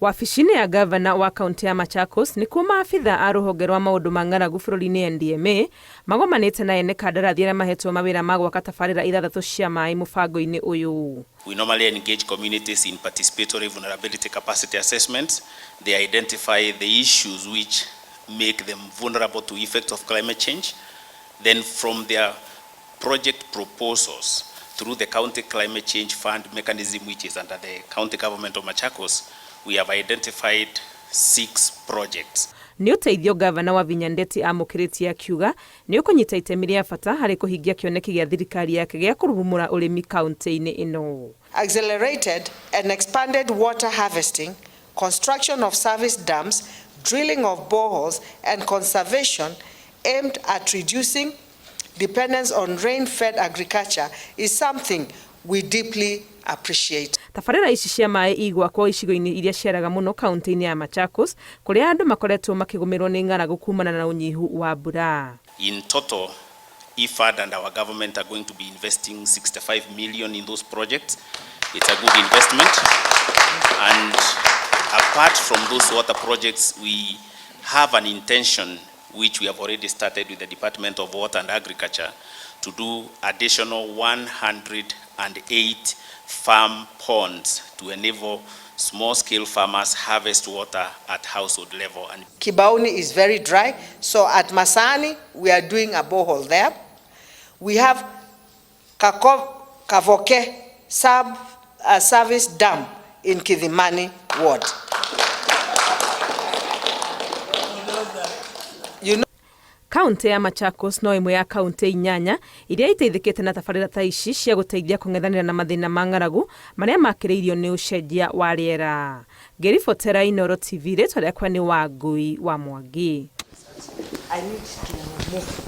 Wabici-inĩ ya gavana wa kaunti ya Machakos nĩkuo maabitha a rũhonge rwa maũndũ ma ng'aragu bũrũri-inĩ NDMA magomanĩte na ene kandarathi arĩa mahetwo mawĩra ma gwaka tabarĩra ithathatũ cia maĩ mũbango-inĩ ũyũ. We normally engage communities in participatory vulnerability capacity assessments. They identify the issues which make them vulnerable to effects of climate change. Then from their project proposals through the County Climate Change Fund mechanism, which is under the county government of Machakos, we have identified 6 projects. Nĩ ũteithio gavana Wavinya Ndeti amũkĩrĩtie akiuga nĩ ũkũnyita itemi rĩa bata harĩ kũhingia kĩoneki gĩa thirikari yake gĩa kũrurumũra ũrĩmi kaunti-inĩ ĩno. Accelerated and expanded water harvesting, construction of service dams, drilling of boreholes and conservation aimed at reducing dependence on rain-fed agriculture is something we deeply appreciate. Tabarĩra ici cia maĩ igwakwo icigo-inĩ iria ciaraga mũno kaunti-inĩ ya Machakos kũrĩa andũ makoretwo makĩgũmĩrwo nĩ ng'aragu kumana na ũnyihu wa mbura. In total, IFAD and our government are going to be investing 65 million in those projects. It's a good investment. And apart from those water projects, we have an intention, which we have already started with the Department of Water and Agriculture, to do additional 108 farm ponds to enable small-scale farmers harvest water at household level. And Kibaoni is very dry, so at Masani, we are doing a borehole there. We have Kavoke sub-service dam in Kithimani ward. You know, Kaunti ya Machakos no ĩmwe ya kaunti inyanya iria iteithĩkĩte na tabarĩra ta ici cia gũteithia kũng'ethanĩra na mathĩna ma ng'aragu marĩa makĩrĩirio nĩ ũcenjia wa rĩera. Ngĩribotera Inooro TV, rĩtwa rĩakwa nĩ Wangui wa Mwangi. I need to move.